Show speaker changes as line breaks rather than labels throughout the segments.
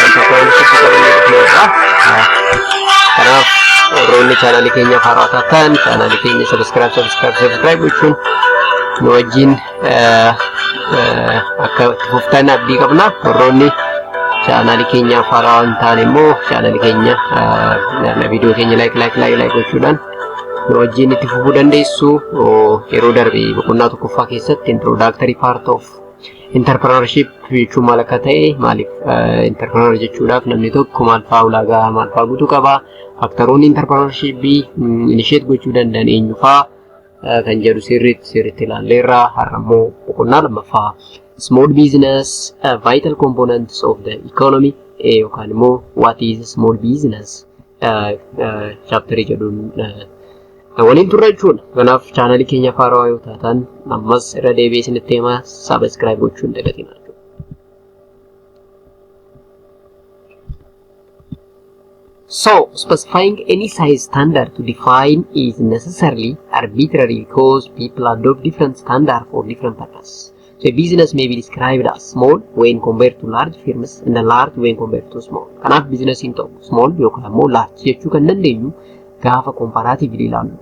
Entrepreneurship qabannee dhufneerra. Kanaaf warroonni chaanaalii keenya haaraa taatan chaanaalii keenya subscribe, subscribe, subscribe gochuun nu wajjin akka itti fuftan abdii qabna. Warroonni chaanaalii keenya haaraa hin taane immoo chaanaalii keenya, viidiyoo keenya like, like, like, like gochuudhaan nu wajjin itti fufuu dandeessu. Yeroo darbe boqonnaa tokkoffaa keessatti introductory part of entrepreneurship jechuun maal akka ta'e, maaliif entrepreneur jechuudhaaf namni tokko maal fa'aa ulaagaa maal fa'aa guutuu qaba, factoroonni entrepreneurship initiate gochuu danda'an eenyu fa'aa kan jedhu sirriitti sirriitti ilaalleerra. Har'a immoo boqonnaa lammaffaa, small business, vital components of the economy, yookaan immoo what is small business chapterii jedhuun waliin turre jechuudha. Kanaaf chaanalii keenya haarawaa yoo taatan ammas irra deebi'ee isinitti himaa, subscribe gochuu hin dagatinaa jechuudha. So, specifying any size standard to define is necessarily arbitrary because people adopt different standard for different purpose. So, a business may be described as small when compared to large firms and large when compared to small. Kanaaf businessiin tokko small yookaan immoo large jechuu kan dandeenyu gaafa comparatively ilaallu.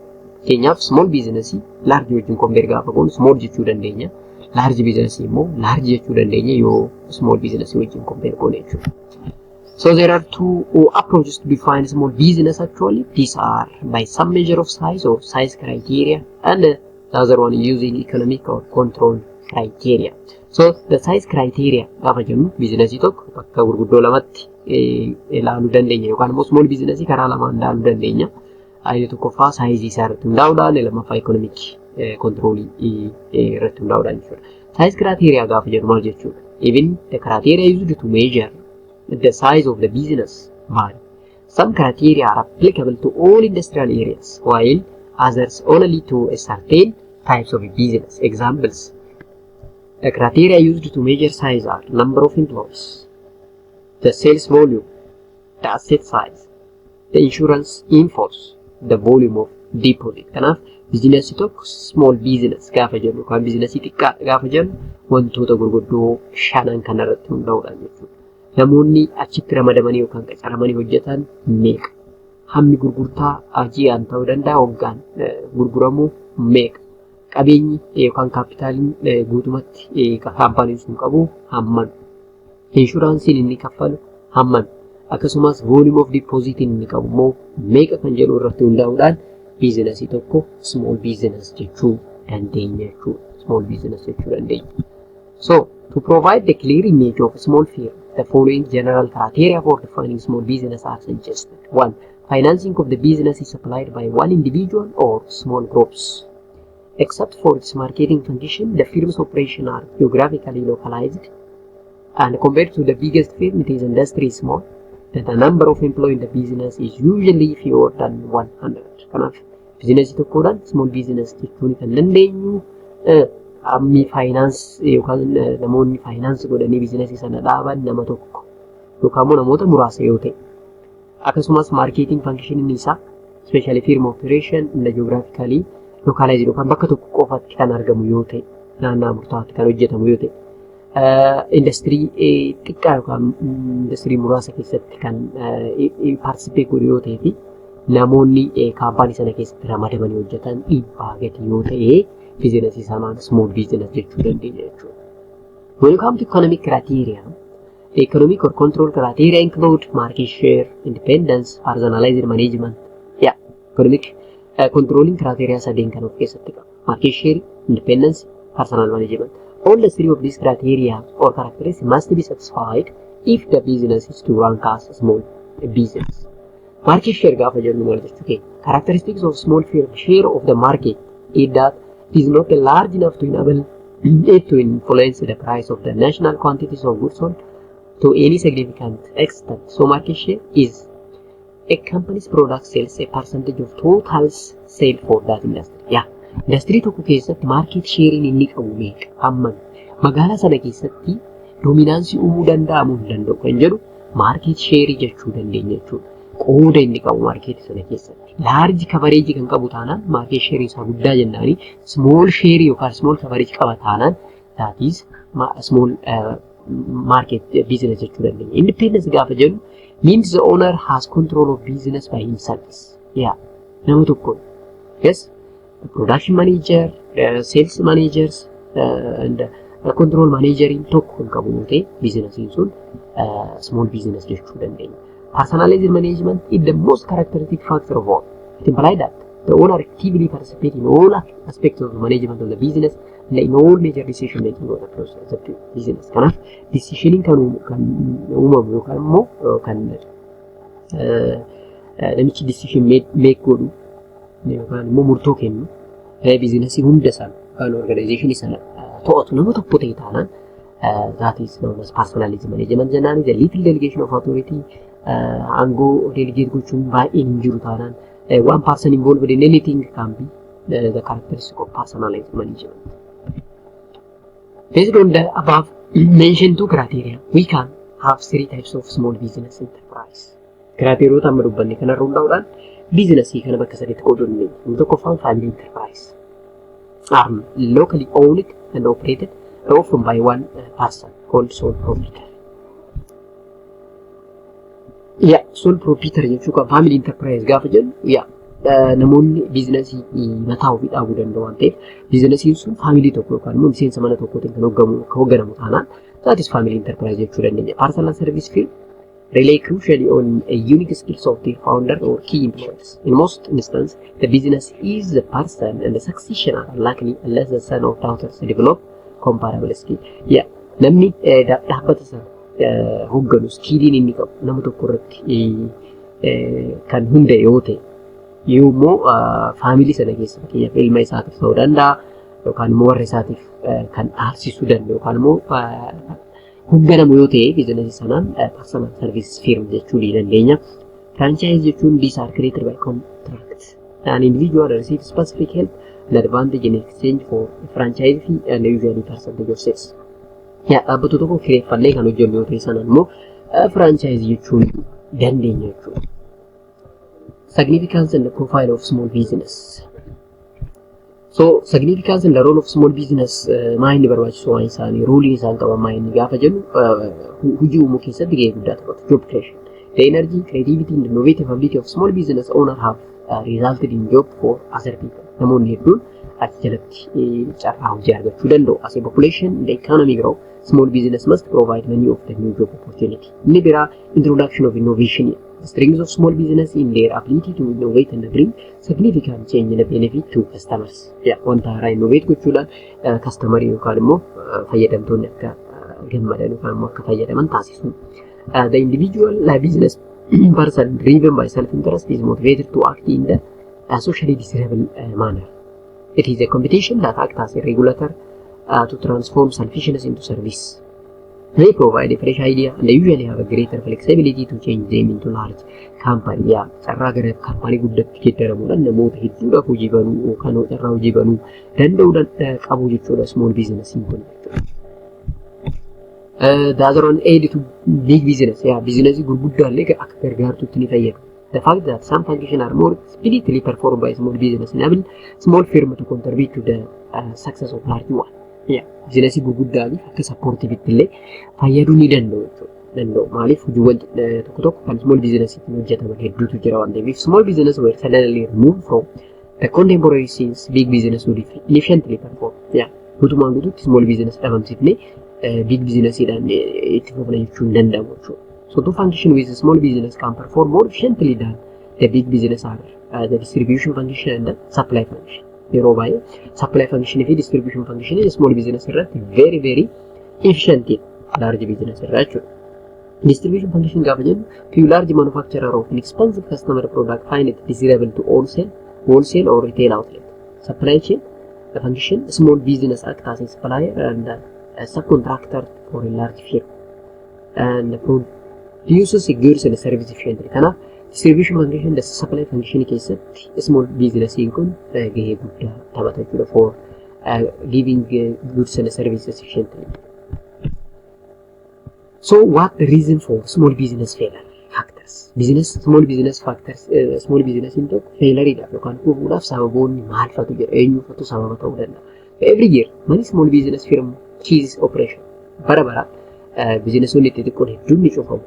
Fakkeenyaaf, small businessii large wajjin compare gaafa goonu small jechuu dandeenya. Large businessii immoo large jechuu dandeenya yoo small businessii wajjin compare goone jechuudha. So there are two approaches to define small business, actually. These are by some measure of size or size criteria, and the other one using economic or control criteria. So the size criteria gaafa jennu, businessii tokko bakka gurguddoo lamatti ilaaluu dandeenya yookaan immoo small businessii karaa lamaan ilaaluu dandeenya. Inni tokkoffaa sizeii isaa irratti hundaa'uudhaan, lammaffaa economic controlii irratti hundaa'uudhaan jechuudha. Size criteria gaafa jennu maal jechuudha? Even the criteria used to measure the size of the business vary. Some criteria are applicable to all industrial areas, while others only to a certain types of business. Examples: the criteria used to measure size are number of employees, the sales volume, the asset size, the insurance in force, the volume of deposit. Kanaaf businessii tokko small business gaafa jennu yookaan businessii xiqqaa gaafa jennu wantoota gurguddoo shanan kanarratti hundaa'uudhaan jechuudha. Namoonni achitti ramadamanii yookaan qacaramanii hojjetan meeqa? Hammi gurgurtaa ji'aan ta'uu danda'a, waggaan gurguramu meeqa? Qabeenyi yookaan kaapitaaliin guutumatti kaampaaniin sun qabu hammam? Insuranceiin inni kaffalu hammam? Akkasumas volume of deposit inni qabu immoo meeqa kan jedhu irratti hundaa'uudhaan businessii tokko small business jechuu dandeenya jechuudha. Small business jechuu dandeenya. So, to provide the clear image of a small firm, the following general criteria for defining small business are suggested. One, financing of the business is supplied by one individual or small groups. Except for its marketing function, the firm's operation are geographically localized, and compared to the biggest firm, it is industry small. That the number of employees in the business is usually fewer than 100. Kanaaf businessii tokkodhaan small business jechuun kan dandeenyu hammi finance yookaan namoonni finance godhanii businessii sana dhaaban nama tokko yookaan immoo namoota muraasa yoo ta'e, akkasumas marketing functioniin isaa, especially firm operation in the geographically localized yookaan bakka tokko qofatti kan argamu yoo ta'e, naannaa murtaa'aatti kan hojjetamu yoo ta'e, industirii xiqqaa yookaan industirii muraasa keessatti kan participate godhu yoo ta'e fi namoonni kaampaanii sana keessatti ramadamanii hojjetan 100 gadi yoo ta'e, businessii sanaan small business jechuu dandeenya jechuudha. When you come to economic criteria, the economic or control criteria include market share, independence, personalized management. Yeah, economic controlling criteria sadeen kan of keessatti qaba. Market share, independence, personal management. All the three of these criteria or characteristics must be satisfied if the business is to rank as a small business. Market share gaafa jennu maal jechuu keenya? Characteristics of small firm share of the market is that it is not large enough to enable it to influence the price of the national quantities of goods sold to any significant extent. So market share is a company's product sales a percentage of total sale for that industry. Yeah. Industirii tokko keessatti market sharein inni qabu meeqa? Hammam? Magaalaa sana keessatti dominanceii uumuu danda'amuu hin danda'u kan jedhu market shareii jechuu dandeenya jechuudha. Qooda inni qabu marketii sana keessatti. Large coverageii kan qabu taanaan market shareii isaa guddaa jennaani, small shareii yookaan small coverageii qaba taanaan that is small market business jechuu dandeenya. Independence gaafa jennu means the owner has control of business by himself. Yeah, nama tokko. Yes, the production manager, sales managers and control manageriin tokko kan qabu yoo ta'e businessiin sun small business jechuu dandeenya. Personalized management is the most characteristic factor of all. It implies that the owner actively participate in all aspects of the management of the business and in all major decision making of the process of the business. Kanaaf decisioniin kan uumamu yookaan immoo kan namichi decision make godhu yookaan immoo murtoo kennu businessii hunda sana yookaan organizationii sana to'atu nama tokko ta'e taanaan, that is known as personalized management jennaan. The little delegation of authority, aangoo delegate gochuun baay'een hin jiru taanaan, one person involved in anything can be the characteristic of personalized management. Based on the above mentioned two criteria, we can have three types of small business enterprise. Criteriaoota amma dubbanne kanarra hundaa'uudhaan businessii kana bakka sadiitti qooduu dandeenya. Inni tokkoffaan family enterprise. Are locally owned and operated, often by one person called sole proprietor. Yeah, sole proprietor jechuu kan family enterprise gaafa jennu, yeah, namoonni businessii mataa ofii dhaabuu danda'u waan ta'eef businessiin sun family tokko yookaan immoo miseensa mana tokkootiin kan hoogganamu taanaan, that is family enterprise jechuu dandeenya. Personal service firm rely crucially on a unique skills of their founder or key employees. In most instances, the business is the person and the succession are unlikely unless the son or daughters develop comparable skill. Yeah, namni dhaabbata sana hoogganu skilliin inni qabu nama tokko irratti kan hundaa'e yoo ta'e, yoommoo family sana keessa fakkeenyaaf ilma isaatiif ta'uu danda'a yookaan immoo warra isaatiif kan dhaalsisuu danda'u yookaan immoo hoogganamu yoo ta'e, businessii sanaan personal service firm jechuu ni dandeenya. Franchise jechuun these are created by contract. An individual receives specific help and advantage in exchange for a franchise fee and usually percentage of sales. Yaa, dhaabbata tokko kireeffannee kan hojjennu yoo ta'e, sanaan immoo franchise jechuun dandeenya jechuudha. Significance and the profile of small business. So significance and the role of small business, maa inni barbaachisu waan isaanii roleii isaan qaban maa inni gaafa jennu, hojii uumuu keessatti gahee guddaa taphatu. Job creation. The energy, creativity and innovative ability of small business owner have resulted in job for other people. Namoonni hedduun achi jalatti carraa hojii argachuu danda'u. As a population, the economy grow, small business must provide many of the new job opportunity. Inni biraa introduction of innovation. The strength of small business in their ability to innovate and bring significant change in the benefit to customers. Yeah, wanta haaraa innovate gochuudhaan customerii yookaan immoo fayyadamtoonni akka gammadan yookaan immoo akka fayyadaman taasisu. The individual business person driven by self-interest is motivated to act in the socially desirable manner. It is a competition that acts as a regulator to transform selfishness into service. They provide a fresh idea and they usually have a greater flexibility to change them into large company. Yaa, carraa gara kaampaanii guddatti geeddaramuudhaan namoota hedduudhaaf hojii banuu yookaan carraa hojii banuu danda'uu qabu jechuudha small business kun jechuudha. The other one, aid to big business. Yaa, businessii gurguddaallee akka gargaartutti ni fayyadu. The fact that some functions are more expediently performed by small business enable small firm to contribute to the success of large one. Yeah, businessii gurguddaatiif akka supportiivitti illee fayyaduu ni danda'u jechuudha. Danda'u. Maaliif, hojiiwwan tokko tokko kan small businessiitiin hojjetaman hedduutu jira waan ta'eef, small business were suddenly removed from the contemporary scenes, big business would efficiently perform. Yeah, guutumaan guutuutti small business dhabamsiifnee big businessiidhaan itti fufna jechuu hin danda'amu jechuudha. So to function with a small business can perform more efficiently than the big business are the distribution function and the supply function. Yeroo baay'ee supply function fi distribution function small business irratti very very efficient large business irraa jechuudha. Distribution function gaafa jennu, few large manufacturer of inexpensive customer product find it desirable to wholesale or retail outlet. Supply chain the function, small business act as a supplier and a subcontractor for a large firm and produces goods and service efficiently. Kanaaf distribution function, the supply function keessatti small businessiin kun gahee guddaa taphata jechuudha for giving goods and services efficiently. So what the reason for small business failure factors? Business small business factors, small business tokko failureidhaaf yookaan kufuudhaaf sababoonni maal fatu jira, eenyufatu sababa ta'uu danda'a? Every year many small business firm cease operation. Bara bara Businessoonni xixiqqoon hedduun ni cufamu.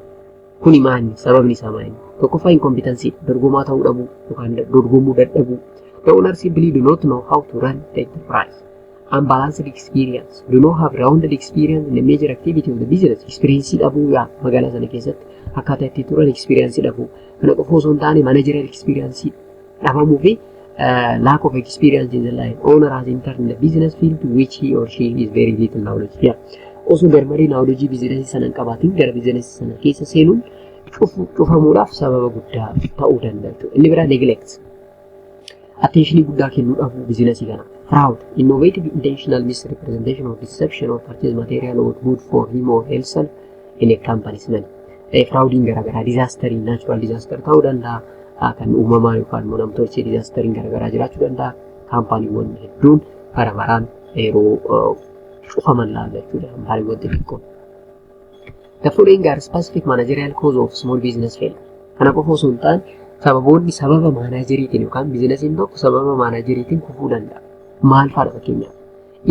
Kuni maali? Sababni isaa maali? Tokkoffaa, incompetency, dorgomaa ta'uu dhabuu yookaan dorgomuu dadhabuu. The owner simply do not know how to run the enterprise. Unbalanced experience. Do not have rounded experience in the major activity of the business. Experience dhabuu, yaa magaalaa sana keessatti akkaataa itti turan experience dhabuu. Kana qofa osoo hin taane managerial experience dhabamuu fi lack of experience in the line. Owner has entered in the business field which he or she is very little knowledge. Yeah. Osoo garmalee knowledge business sana hin qabaatin gara business sana keessa seenuun cufamuudhaaf sababa guddaa ta'uu danda'a jechuudha. Inni biraa neglect. Attentionii guddaa kennuu dhabuu businessii kana. Fraud, innovative intentional misrepresentation or deception of purchase material or good for him or herself in a company's money. Fraudiin garaagaraa, disasteriin, natural disaster ta'uu danda'a. Kan uumamaa yookaan immoo namtolchee disasteriin garaagaraa jiraachuu danda'a. Kaampaaniiwwan hedduun bara baraan yeroo cufaman laalla jechuudha. Kaampaaniiwwan xixiqqoon. The following are specific managerial cause of small business failure. Kana qofa osoo hin taane sababoonni sababa manageriitiin yookaan businessiin tokko sababa manageriitiin kufuu danda'a. Maal fa'aadha fakkeenyaaf?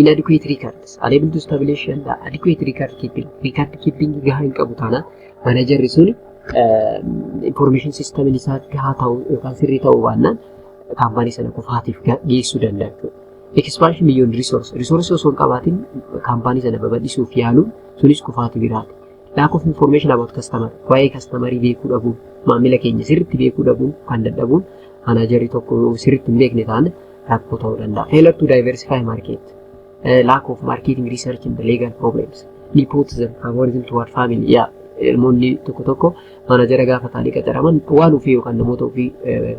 Inadequate records, unable to establish and adequate record keeping. Record keeping gahaa hin qabu taanaan managerri suni information system isaa gahaa ta'uu yookaan sirrii ta'uu baannaan kaampaanii sana kufaatiif geessuu danda'a jechuudha. Expansion beyond resource. Resource osoo hin qabaatin kaampaanii sana babal'isuuf yaaluun sunis kufaatii biraati. Lack of information about customer. Waa'ee customerii beekuu dhabuun, maamila keenya sirriitti beekuu dhabuun kan dadhabuun managerri tokko sirriitti hin beekne taane rakkoo ta'uu danda'a. Failure to diversify market. Lack of marketing research and the legal problems. Nepotism, favoritism toward family. Yaa, ilmoonni tokko tokko managera gaafa ta'anii qacaraman waan ofii yookaan namoota ofii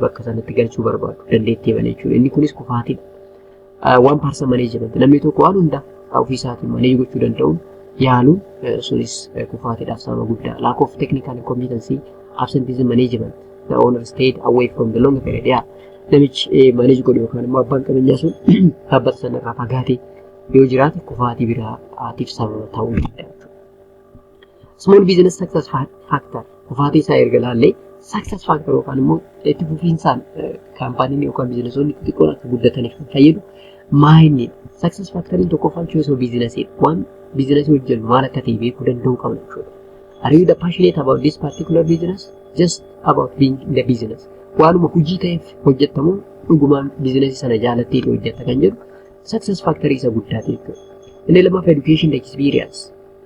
bakka sanatti galchuu barbaadu dandeettii malee jechuudha. Inni kunis kufaatiidha. One person management, namni tokko waan hunda ofii isaatiin manage gochuu danda'uun yaaluun sunis kufaatiidhaaf sababa guddaa. Lack of technical competency, absenteeism management. The owner stayed away from the long period. Yaa, namichi manage godhu yookaan immoo abbaan qabeenyaa sun dhaabbata sanarraa fagaatee yoo jiraate kufaatii biraatiif sababa ta'uu danda'a jechuudha. Small business success factor, kufaatii isaa erga ilaallee, success factor yookaan immoo itti fufiinsaan kaampaaniin yookaan businessoonni xixiqqoon akka guddataniif kan fayyadu maayinni success factoriin tokkoffaan choice of businessiidha. Waan businessii hojjennu maal akka ta'e beekuu danda'uu qabna jechuudha. Are you the passionate about this particular business? Just about being in the business. Waanuma hojii ta'eef hojjettamu, dhugumaan businessii sana jaalattee hojjetta kan jedhu success factorii isa guddaa jechuudha. Inni lammaffaa education and experience.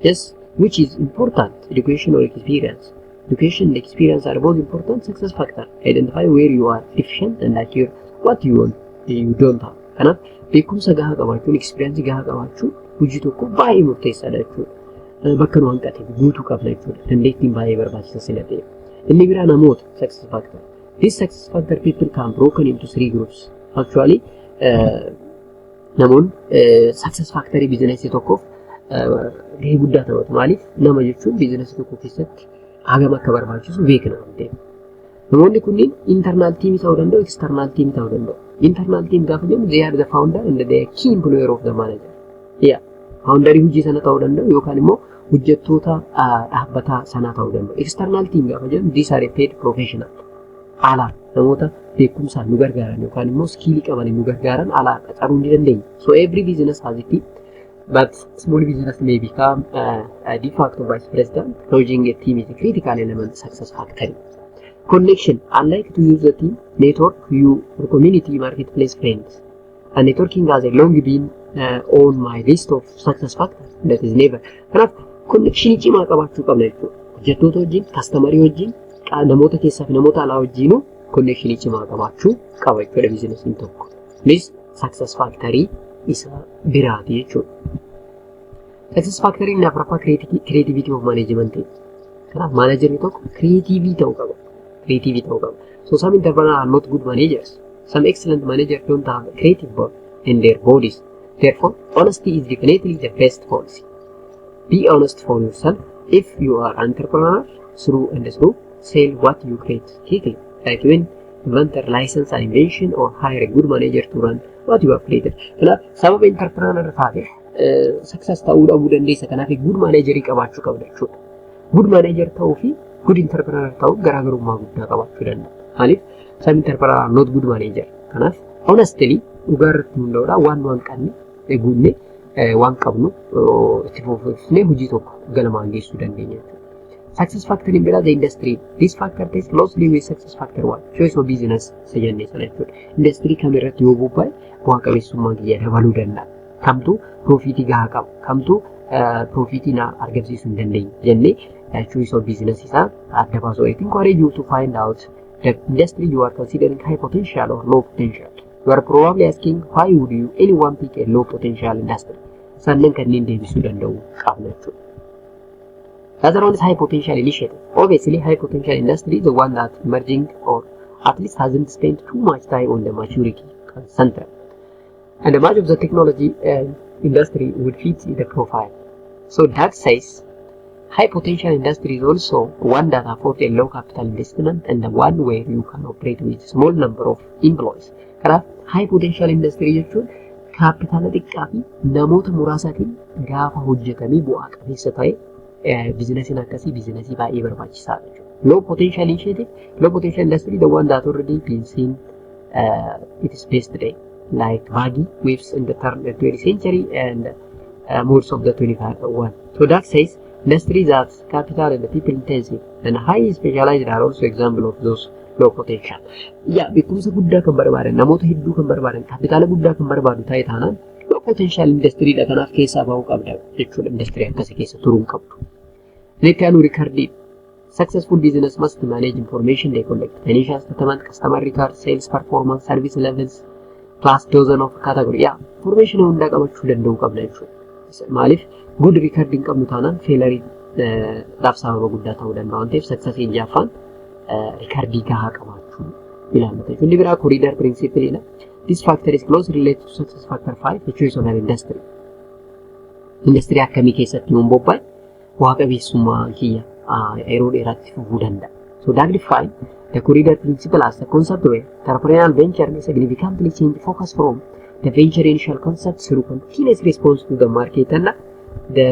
Yes, which is important, education or experience. Education and experience are both important success factor. Identify where you are deficient and acquire what you want, you don't have. Kanaaf beekumsa gahaa qabaachuun, experience gahaa qabaachuun hojii tokko baay'ee murteessaadha jechuudha. Bakka nu hanqate guutuu qabna jechuudha. Dandeettiin baay'ee barbaachisa sila ta'e. Inni biraa namoota success factor. This success factor people can broken into three groups. Actually, namoonni success factorii businessii tokkoof gahee guddaa taphatu. Maaliif, nama jechuun businessii tokko keessatti hagam akka barbaachisu beekna waan ta'eef. Namoonni kunniin internal team ta'uu danda'u, external team ta'uu danda'u. Internal team gaafa jennu, they are the founder and the key employer of the manager. Yeah. Founderii hojii sana ta'uu danda'u yookaan immoo hojjettoota dhaabbataa sanaa ta'uu danda'u. External team gaafa jennu, these are a paid professional. Alaa namoota beekumsaan nu gargaaran yookaan immoo skillii qaban nu gargaaran alaa qacaruu ni dandeenya. So every business has a team, but small business may become a de facto vice president. Lodging a team is a critical element success factor. Connection. Unlike to use the team, network you or community marketplace friends. And networking has a long been on my list of success factors. That is never. Kanaaf connectionii cimaa qabaachuu qabna jechuudha. Hojjettoota wajjin, customerii wajjin, namoota keessaa fi namoota alaa wajjinuu connectionii cimaa qabaachuu qaba jechuudha businessiin tokko. Kunis success factorii isa biraati jechuudha. Success factorii inni afuraffaa creativity of management. Kanaaf managerri tokko creative ta'uu qaba. Creative ta'uu qaba. So some entrepreneurs are not good managers. Some excellent managers don't have a creative bone in their bodies. Therefore, honesty is definitely the best policy. Be honest for yourself. If you are an entrepreneur through and through, sell what you create quickly. Like when inventor license an invention or hire a good manager to run what you have created. Kanaaf sababa entrepreneur taate success ta'uu dhabuu dandeessa. Kanaaf good managerii qabaachuu qabda jechuudha. Good manager ta'uu fi good entrepreneur ta'uu garaagarummaa guddaa qabaachuu danda'a. Maaliif, some entrepreneur are not good manager. Kanaaf honestly dhugaa irratti hundaa'uudhaan waan nu hanqanne guunnee waan qabnu itti fufnee hojii tokko galmaan geessuu dandeenya jechuudha. Success factor in biraa the industry. This factor ties closely with success factor one. Choice of business isa jennee sana jechuudha. Industry kam irratti yoo bobba'e bu'aa qabeessummaan kiyya dabaluu danda'a? Kamtu profitii gahaa qaba? Kamtu profitii na argamsiisuu hin dandeenye jennee choice of business isaa adda baasuu. I encourage you to find out the industry you are considering high potential or low potential. You are probably asking, why would you anyone pick a low potential industry? Sannan kanneen deebisuu danda'u qabna jechuudha. The other one is high potential initiative. Obviously, high potential industry is the one that emerging or at least hasn't spent too much time on the maturity center. And much of the technology industry would fit the profile. So that says high potential industry is also one that affords a low capital investment and the one where you can operate with small number of employees. Kanaaf high potential industry jechuun kaapitaala xiqqaa fi namoota muraasaatiin gaafa hojjetamee bu'aa qabeessa ta'e, biizinasiin akkasii biizinasii baay'ee barbaachisaadha jechuudha. Low potential initiative, low potential industry, the one that already been seen its best day, like baggy waves in the turn 20th century and most of the 21. So that says industry that capital and people intensive and highly specialized are also example of those low potential. Yaa, beekumsa guddaa kan barbaadan, namoota hedduu kan barbaadan, kaapitaala guddaa kan barbaadu ta'e taanaan low potential industry dha. Kanaaf keessaa bahuu qabda jechuudha. Industry akkasii keessa turuu hin qabdu. Inni itti aanu recordii. Successful business must manage information they collect. Financial statement, customer record, sales performance, service levels, plus dozen of category. Yaa, information hundaa qabachuu danda'uu qabna jechuudha. Maaliif, good record hin qabnu taanaan failure dhaaf sababa guddaa ta'uu danda'a waan ta'eef, successiin jaaffaan recordii gahaa qabaachuu ilaallata jechuudha. Inni biraa corridor principle dha. This factor is closely related to success factor 5, the choice of an industry. Industry akkamii keessatti yoon bobba'e bu'aa qabeessummaa kiyya yeroo dheeraatti fufuu danda'a? So that define the corridor principle as the concept where entrepreneurial venture may significantly change focus from the venture initial concept through continuous response to the market and the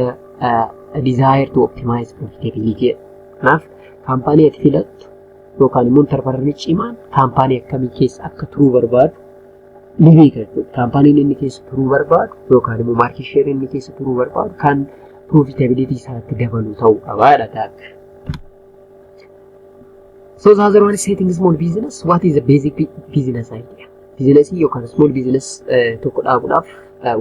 desire to optimize profitability. Kanaaf kaampaanii ati filattu yookaan immoo entrepreneur cimaan kaampaanii akkamii keessa akka turuu barbaadu ni beeka jechuudha. Kaampaaniin inni keessa turuu barbaadu yookaan immoo market share inni keessa turuu barbaadu kan profitability isaatti dabalu ta'uu qabaadha taak. So the other one is setting small business. What is the basic business idea? Businessii yookaan small business tokko dhaabuudhaaf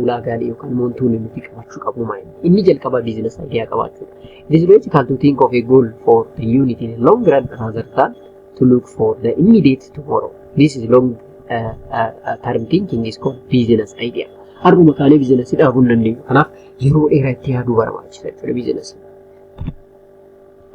ulaagaalee yookaan wantoonni nuti qabachuu qabnu maali? Inni jalqaba business idea qabaachuudha. It is logical to think of a goal for the unit in the long run rather than to look for the immediate tomorrow. This is long term thinking is called business idea. Har'uma kaanee biizinasii dhaabuu hin dandeenyu. Kanaaf yeroo dheeraa itti yaaduu barbaachisa jechuudha biizinasii.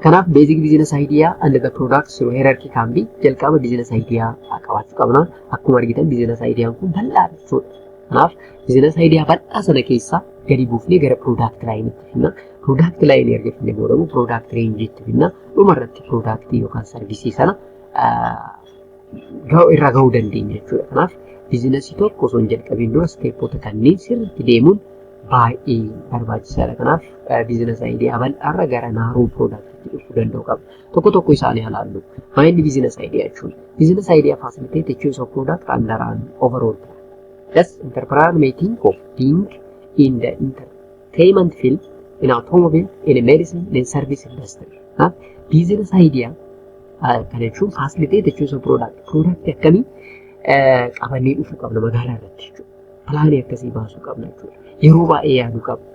Kanaaf basic business idea and the product through hierarchy can be, jalqaba business idea qabaachuu qabna. Akkuma argitan business idea kun bal'aadha jechuudha. Kanaaf business idea bal'aa sana keessaa gadi buufnee gara product line itti finna. Product line erga finne booda immoo product range itti finna. Dhumarratti product yookaan serviceii sana irra gahuu dandeenya jechuudha. Kanaaf biizinasii tokko osoo hin jalqabiin dura stepoota kanneen sirriitti deemuun baay'ee barbaachisaadha. Kanaaf business idea bal'aarra gara narrow productiitti dhufuu danda'u qaba. Tokko tokko isaanii ilaallu. Maayinni business idea jechuun? Business idea facilitate the choice of product under an overall plan. Thus, entrepreneur may think of being in the entertainment field, in automobile, in a medicine, in service industry. Kanaaf business idea kana jechuun facilitate the choice of product. Product akkamii qabannee dhufuu qabna magaalaa irratti jechuudha. Planii akkasii baasuu qabna jechuudha. Yeroo baay'ee yaaduu qabna.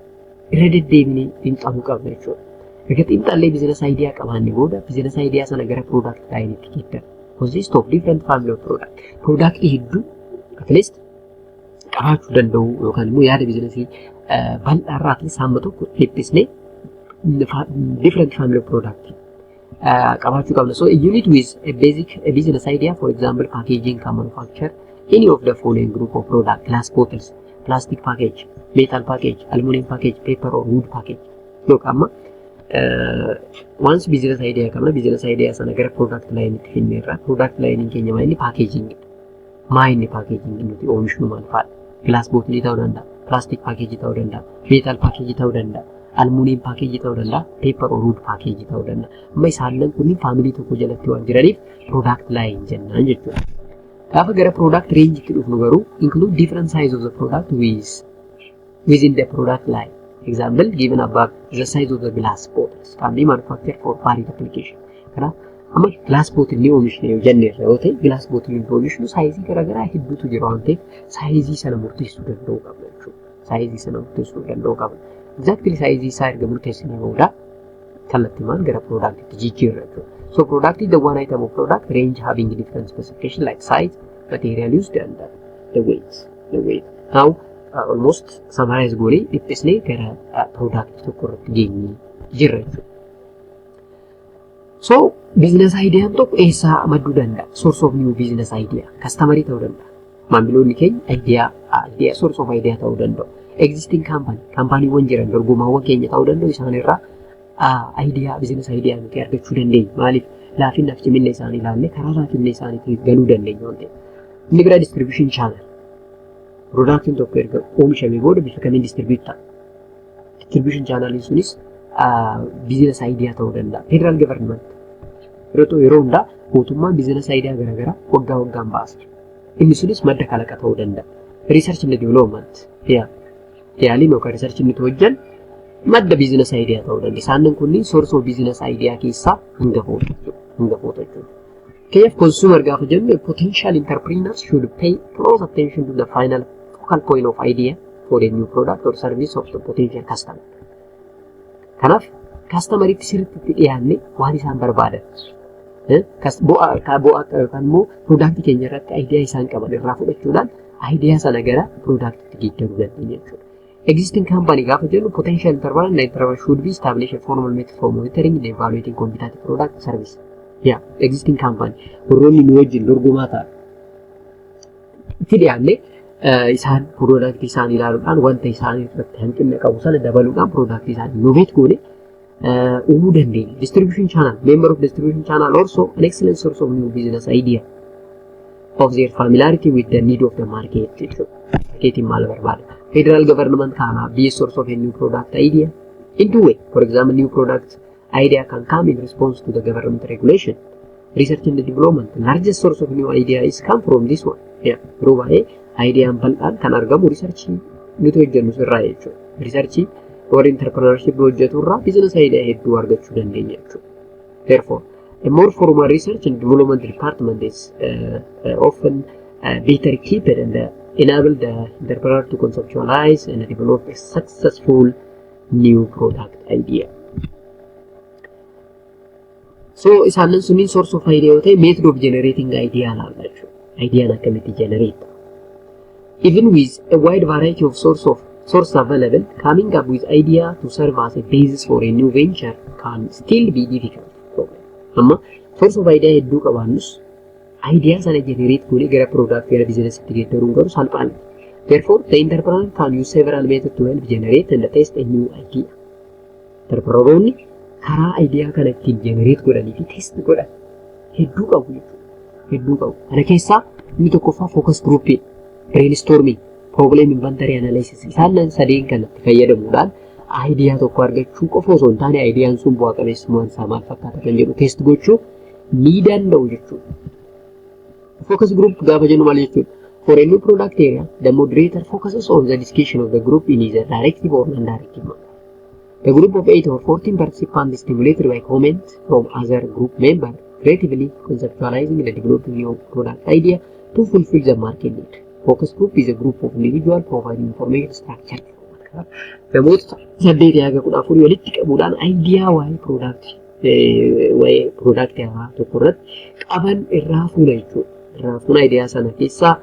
Irra deddeebinee xiinxaluu qabna jechuudha. Erga xiinxallee business idea qabaanne booda business idea sana gara product lineitti geeddarra. Consist of different family of product. Product hedduu at least qabaachuu danda'u yookaan immoo yaada biizinasii bal'aarraa at least hamma tokko dhiphisnee different family of product qabaachuu qabna. So a unit with a basic a business idea, for example, packaging, can manufacture any of the following group of product: glass bottles, plastic package, metal package, aluminum package, paper or wood package. Look, amma once business idea qabna, business idea sana gara product line itti finneerra. Product line keenya maa inni? Packaging. Maa inni packaging nuti oomishnu maal fa'aadha? Glass bottle ta'uu danda'a, plastic package ta'uu danda'a, metal package ta'uu danda'a, aluminum package ta'uu danda'a, paper or wood package ta'uu danda'a. Amma isaan kunniin family tokko jalatti waan jiraniif product line jennaan jechuudha. Gaafa gara product range itti dhufnu garuu include different size of the product with within the product line. Example given above, the size of the glass bottles can be manufactured for varied application. Kanaaf amma glass bottle ni oomishne yoo jenneerra yoo ta'e, glass bottle ni oomishnu sizeii garaagaraa hedduutu jira waan ta'eef sizeii sana murteessuu danda'uu qabna jechuudha. Sizeii sana murteessuu danda'uu qabna. Exactly sizeii isaa erga murteessinee booda kallattiimaan gara productitti jijjiirra jechuudha. So product is the one item of product range having different specification like size, material used and the weight. The weight. Now almost summarize goonee dhiphisnee gara product tokko irratti geenyee jirra jechuudha. So business ideaan tokko eessaa madduu danda'a? Source of new business idea. Customerii ta'uu danda'a. Maamiloonni keenya idea source of idea ta'uu danda'u. Existing company, kaampaaniiwwan jiran dorgomaawwan keenya ta'uu danda'u, isaan irraa idea business idea nuti argachuu dandeenya. Maaliif? Laafinnaaf ciminna isaanii ilaallee karaa laafinna isaaniitiin galuu dandeenya waan ta'eef. Inni biraa distribution channel. Productiin tokko erga oomishamee booda bifa kamiin distribute ta'a? Distribution channeliin sunis business idea ta'uu danda'a. Federal government yeroo hundaa mootummaan business idea garaagaraa waggaa waggaan baasa. Inni sunis madda kalaqa ta'uu danda'a. Research and development yaa yaaliin yookaan research nuti hojjan madda business idea ta'uu danda'a. Isaan kunniin source of business idea keessaa hangafoota jechuudha. Hangafoota jechuudha. Kanaaf consumer gaafa jennu, potential entrepreneurs should pay close attention to the final focal point of idea for a new product or service of the potential customer. Kanaaf customeritti sirriitti itti dhiyaanne waan isaan barbaadan, bu'aa yookaan immoo productii keenya irratti idea isaan qaban irraa fudhachuudhaan idea sana gara productitti geeddaruu dandeenya jechuudha. Existing company gaafa jennu, potential entrepreneur and entrepreneur should be establish a formal method for monitoring and evaluating competitive product service. Yeah, existing company warroonni nu wajjin dorgomaa ta'an itti dhiyaanne isaan productii isaan ilaaluudhaan wanta isaan irratti hanqina qabu sana dabaluudhaan productii isaan innovate goone uumuu dandeenya. Distribution channel, member of distribution channel also an excellent source of new business idea of their familiarity with the need of the market jechuudha. Marketiin maal barbaada? Federal government can be a source of a new product idea in two way. For example, new product idea can come in response to the government regulation. Research and development, largest source of new idea is come from this one. Yeah, yeroo baay'ee ideaan bal'aan kan argamu researchii nuti hojjennu irraa jechuudha. Researchii warri entrepreneurship hojjetu irraa business idea hedduu argachuu dandeenya jechuudha. Therefore, a more formal research and development department is often better equipped and enable the entrepreneur to conceptualize and develop a successful new product idea. So isaanin sunniin source of idea yoo ta'e, method of generating idea laalla jechuudha. Ideaan akkamitti generate ta'a? Even with a wide variety of source available, coming up with idea to serve as a basis for a new venture can still be difficult problem. Amma source of idea hedduu qabaannus idea sana generate goonee gara product, gara business itti geeddaruun garuu salphaa miti. Therefore, the entrepreneur can use several methods to help generate and test a new idea. Entrepreneuronni karaa idea kana ittiin generate godhanii fi test godhan hedduu qabu jechuudha. Hedduu qabu. Kana keessaa inni tokkoffaa focus grouping, brainstorming, problem inventory analysis, isaan sadeen kanatti fayyadamuudhaan idea tokko argachuu qofa osoo hin taane ideaan sun bu'aa qabeessummaan isaa maal fakkaata kan jedhu test gochuu ni danda'u jechuudha. Focus group gaafa jennu maal jechuudha? For a new product area, the moderator focuses on the discussion of the group in either directive or non-directive manner. The group of 8 or 14 participants is stimulated by comments from other group members, creatively conceptualizing and developing new product idea to fulfill the market need. Focus group is a group of individual providing information structure. Namoota 8 haga 14 walitti qabuudhaan idea waa'ee productii haaraa tokko irratti qaban irraa fuuna jechuudha. Irraa fuuna, idea sana keessaa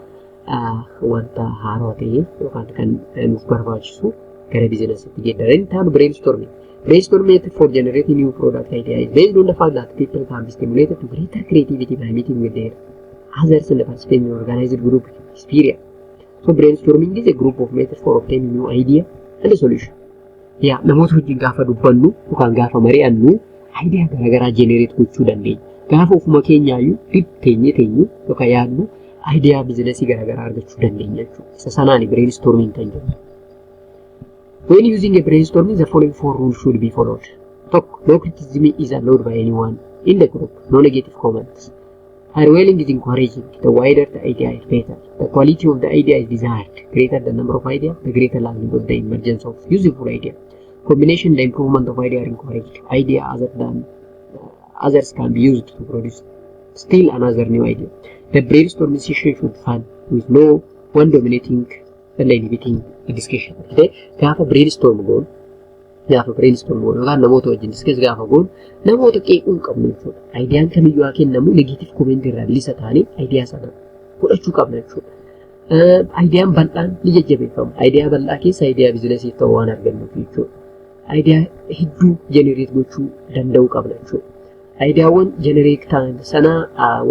wanta haarawaa ta'e yookaan kan nuuf barbaachisu gara businessitti geeddaran. Inni taanu brainstorming. Brainstorming method for generating new product idea is based on the fact that people can be stimulated to greater creativity by meeting with their others and participating in organized group experience. So brainstorming is a group of methods for obtaining new idea and a solution. Yaa, namoota wajjin gaafa dubbannu yookaan gaafa mari'annu idea garaagaraa generate gochuu dandeenya. Gaafa ofuma keenyaayyuu teenyee teenyu yookaan yaadnu idea businessii garaagaraa argachuu dandeenya jechuudha. Isa sanaan brainstorming kan jennu. When using a brainstorming, the following four rules should be followed. Tokko, no criticism is allowed by anyone in the group. No negative comments. Firewalling is encouraging. The wider the idea is better. The quality of the idea is desired. Greater the number of idea, the greater likelihood of the emergence of useful idea. Combination, the improvement of idea are encouraged. Idea other than others can be used to produce still another new idea. The brainstorming session should fun with no one dominating and inhibiting the discussion. Gaafa brainstorm goonu yookaan namoota wajjin discuss gaafa goonu namoota qeequu hin qabnu jechuudha. Ideaan kamiyyuu haa kennamu, negative comment irraa bilisa ta'anii idea sana fudhachuu qabna jechuudha. Ideaan bal'aan ni jajjabeeffama. Idea bal'aa keessa idea businessiif ta'u waan argannuuf jechuudha. Idea hedduu generate gochuu danda'uu qabna jechuudha. Ideaawwan generate ta'an sana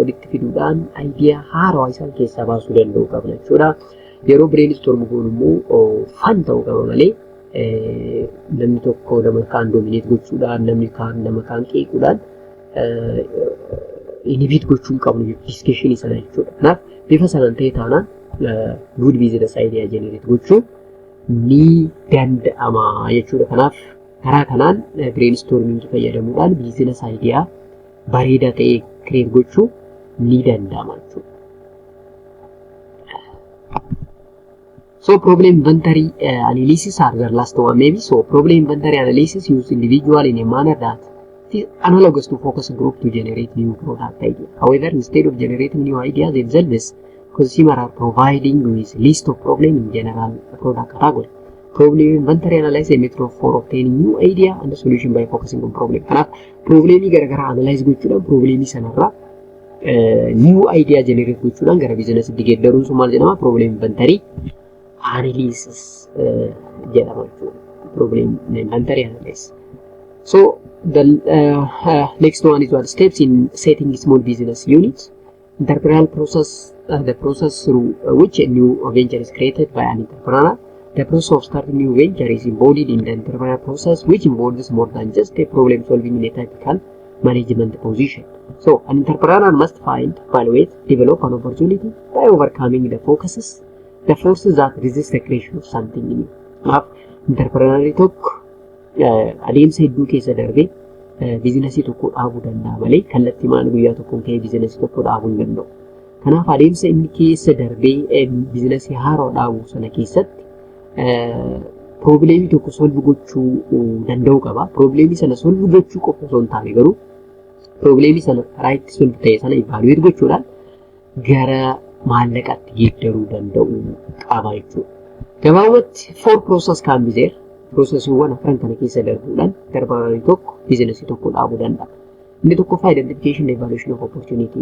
walitti fiduudhaan idea haarawaa isaan keessaa baasuu danda'uu qabna jechuudha. Yeroo brainstorm goonu immoo fun ta'uu qaba malee namni tokko nama kaan dominate gochuudhaan, namni kaan nama kaan qeequudhaan inhibit gochuu hin qabnu discussionii sana jechuudha. Kanaaf bifa sanaan ta'e taanaan good business idea generate gochuu ni danda'ama jechuudha. Kanaaf karaa kanaan brainstorming fayyadamuudhaan business idea bareedaa ta'e create gochuu ni danda'ama jechuudha. So problem inventory analysis are the last one maybe. So problem inventory analysis use individual in a manner that is analogous to focus group to generate new product idea. However, instead of generating new ideas themselves, consumer are providing with list of problem in general product category. Problem inventory analysis a method for obtaining new idea and solution by focusing on problem. Kanaaf problemii garaagaraa analyze gochuudhaan problemii sanarraa new idea generate gochuudhaan gara businessitti geeddaruun sun maal jedhama? Problem inventory analysis jedhama jechuudha. Problem inventory analysis. So the next one is what steps in setting small business units. Entrepreneurial process, the process through which a new venture is created by an entrepreneur. The process of starting new venture is embodied in the entrepreneurial process, which involves more than just a problem solving in a typical management position. So, an entrepreneur must find, evaluate, develop an opportunity by overcoming the forces that resist the creation of something new. Kanaaf entrepreneurii tokko adeemsa hedduu keessa darbee businessii tokko dhaabuu danda'a malee kallattii maan guyyaa tokkoon ka'ee businessii tokko dhaabuu hin danda'u. Kanaaf adeemsa inni keessa darbee businessii haaraa dhaabuu sana keessatti problemii tokko solve gochuu danda'uu qaba. Problemii sana solve gochuu qofa osoo hin taane garuu problemii sana karaa itti solve ta'e sana evaluate gochuudhaan gara maallaqaatti geeddaruu danda'uu qaba jechuudha. Gabaabumatti four process can be there. Processiiwwan afran kana keessa darbuudhaan entrepreneurii tokko businessii tokko dhaabuu danda'a. Inni tokkoffaa identification and evaluation of opportunity.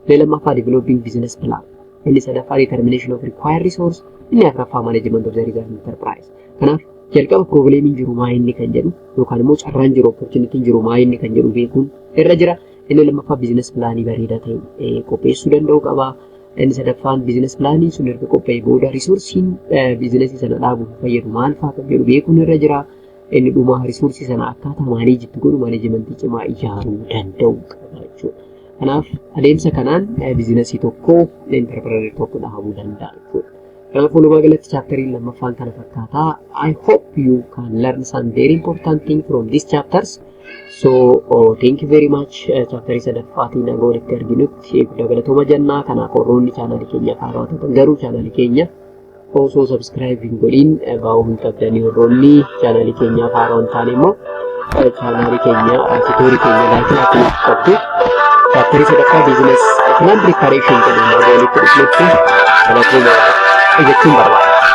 Inni lammaffaa developing business plan. Inni sadaffaa determination of required resource. Inni afuraffaa management of the result enterprise. Kanaaf jalqaba problemiin jiru maa inni kan jedhu yookaan immoo carraan jiru, opportunityn jiru maa inni kan jedhu beekuun irra jira. Inni lammaffaa business planii bareedaa ta'e qopheessuu danda'uu qaba. Inni sadaffaan business planii sun erga qophaa'ee booda resourceiin businessii sana dhaabuuf fayyadu maal fa'aa kan jedhu beekuun irra jira. Inni dhumaa resourceii sana akkaataa manage itti godhu managementii cimaa ijaaruu danda'uu qaba jechuudha. Kanaaf adeemsa kanaan businessii tokko entrepreneurii tokko dhaabuu danda'a jechuudha. Kanaaf walumaa galatti chapteriin lammaffaan kana fakkaataa. I hope you can learn some very important thing from these chapters. So thank you very much. Chapterii sadaffaatiin nagaa walitti arginutti guddaa galatooma jennaa. Kanaaf warroonni channelii keenya haarawaa ta'an garuu channelii keenya osoo subscribe hin godhin baa'uu hin qabdanii. Warroonni channelii keenyaaf haarawaa hin taane immoo channelii keenya tutorii keenya like akka qabdu. Chapterii sadaffaa business plan preparation jedhu nagaa walitti dhufnutti galatooma jechuun barbaada.